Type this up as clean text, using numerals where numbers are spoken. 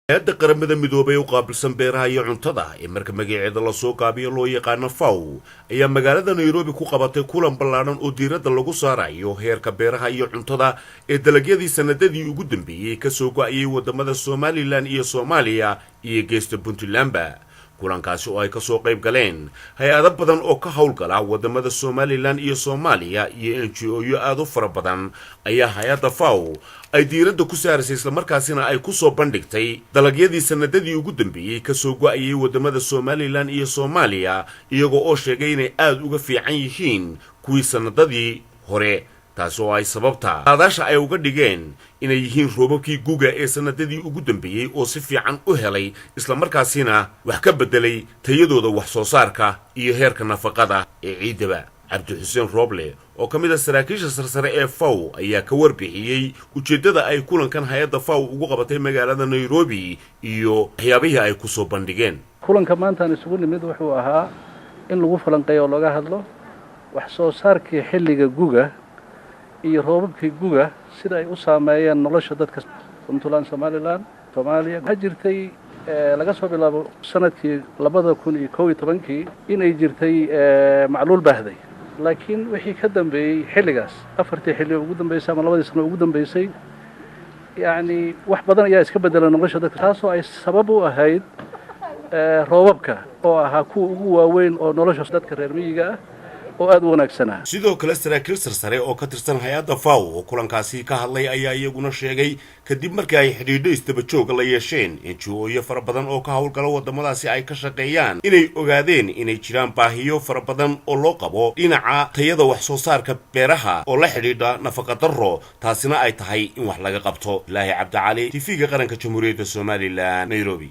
Hay'adda Qaramada Midoobay u qaabilsan beeraha iyo cuntada ee marka magaceeda lasoo gaabiyo loo yaqaano FAO ayaa magaalada Nairobi ku qabatay kulan ballaadhan oo diiradda lagu saarayo heerka beeraha iyo cuntada ee dalagyadii sanadadii ugu dambeeyey kasoo go'ayay wadamada Somaliland iyo Soomaaliya iyo geesta Puntlandba. Kulankaasi oo ay kasoo qayb galeen hay'ado badan oo ka howlgala wadamada Somaliland iyo Soomaaliya iyo NGO-yo aada u fara badan ayaa hay'adda FAO ay diiradda ku saaraysay, islamarkaasina ay kusoo bandhigtay dalagyadii sanadadii ugu dambeeyey kasoo go'ayay wadamada Somaliland iyo Soomaaliya, iyagoo oo sheegay inay aada uga fiican yihiin kuwii sanadadii hore, taasi oo ay sababta saadaasha ay uga dhigeen inay yihiin roobabkii guga ee sanadadii ugu dambeeyey oo si fiican u helay, islamarkaasina wax ka beddelay tayadooda wax soo saarka iyo heerka nafaqada ee ciidaba. Cabdixuseen Rooble oo ka mid ah saraakiisha sarsare ee FAO ayaa ka warbixiyey ujeeddada ay kulankan hay'adda FAO ugu qabatay magaalada Nairobi iyo waxyaabihii ay kusoo bandhigeen. Kulanka maantaan isugu nimid wuxuu ahaa in lagu falanqeeyo oo looga hadlo wax soo saarkii xilliga guga iyo roobabkii guga sida ay u saameeyeen nolosha dadka Puntland, Somaliland, Soomaaliya. Waxaa jirtay laga soo bilaabo sanadkii 2011-kii inay jirtay macluul baahday, laakiin wixii ka dambeeyey xilligaas, afartii xilli ugu dambeysay ama 2dii sano ugu dambeysay, yacni wax badan ayaa iska bedela nolosha dadka, taasoo ay sabab u ahayd roobabka oo ahaa kuwa ugu waaweyn oo nolosha dadka reer miyiga ah oo aada u wanaagsanaa. Sidoo kale saraakiil sarsare oo ka tirsan hay'adda FAO oo kulankaasi ka hadlay ayaa iyaguna sheegay, kadib markii ay xidhiidho isdaba jooga la yeesheen NGO-yo fara badan oo ka howlgala wadamadaasi ay ka shaqeeyaan, inay ogaadeen inay jiraan baahiyo fara badan oo loo qabo dhinaca tayada wax soo saarka beeraha oo la xidhiidha nafaqa darro, taasina ay tahay in wax laga qabto. Ilaahi Cabdicali, TV-ga Qaranka Jamhuuriyadda Somaliland, Nairobi.